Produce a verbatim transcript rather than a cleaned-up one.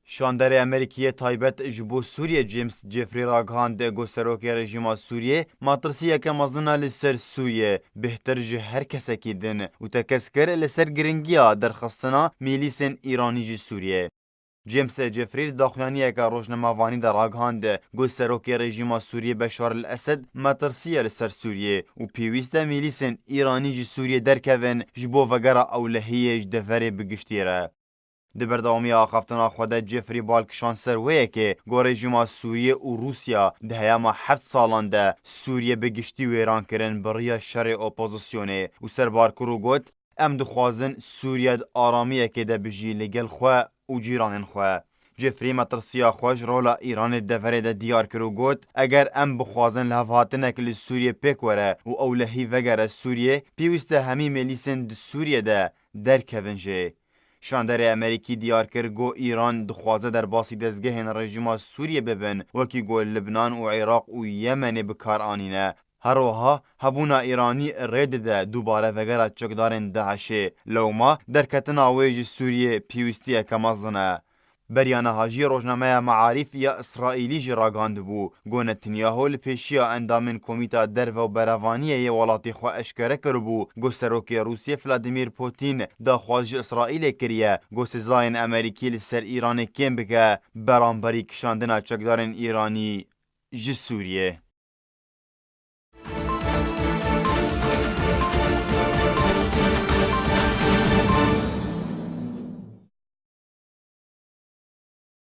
Şanderê Amerîkî yê taybet ji bo Sûriyê James Jeffrey ragihand ku serokê rejîma Sûriyê metirsiyeke mezin e li ser Sûriyê, bêhtir ji her kesekî din, û tekez kir li ser giringiya derxistina mîlîsên Îranî ji Sûriyê. James Jeffrey di daxuyaniyeke rojnamevanî de ragihand ku serokê rejîma Sûriyê Beşar el-Esed metirsiye li ser Sûriyê û pêwîst e mîlîsên Îranî ji Sûriyê derkevin ji bo vegera ewlehiyê ji deverê bi giştî re. Di berdewamiya axaftina xwe de Jeffrey bal kişand ser wê yekê ku rejîma Sûriyê û Rûsya di heyama heft salan de Sûriyê bi giştî wêran kirin bi riya şerê opozisyonê û serbar kir û got, "Em dixwazin Sûriye di aramiyekê de bijî li gel xwe û cîranên xwe." Jeffrey metirsiya xwe ji rola Îranê di deverê de diyar kir û got, "Eger em bixwazin lihevhatinek li Sûriyê pêk were û ewlehî vegere Sûriyê, pêwîst e hemî mêlîsên di Sûriyê de derkevin jê." Şanderê Amerîkî diyar kir ku Îran dixwaze derbasî dezgehên rejîma Sûriyê bibin, wekî ku Libnan û Iraq û Yemenê bi kar anîne. Her wiha hebûna Îranî rê dide dubare vegera çekdarên DAIŞê. Lewma derketina wê ji Sûriyê pêwîstiyeke mezin e. Beriya niha jî rojnameya Maarîf ya Îsraîlî jî ragihandibû ku Netanyahu li pêşiya endamên Komîta Derve û Berevaniyê yê welatê xwe eşkere kiribû ku serokê Rûsiyê Vladimir Putin daxwaz ji Îsraîlê kiriye ku sizayên Amerîkî li ser Îranê kêm bike beramberî kişandina çekdarên Îranî ji Sûriyê.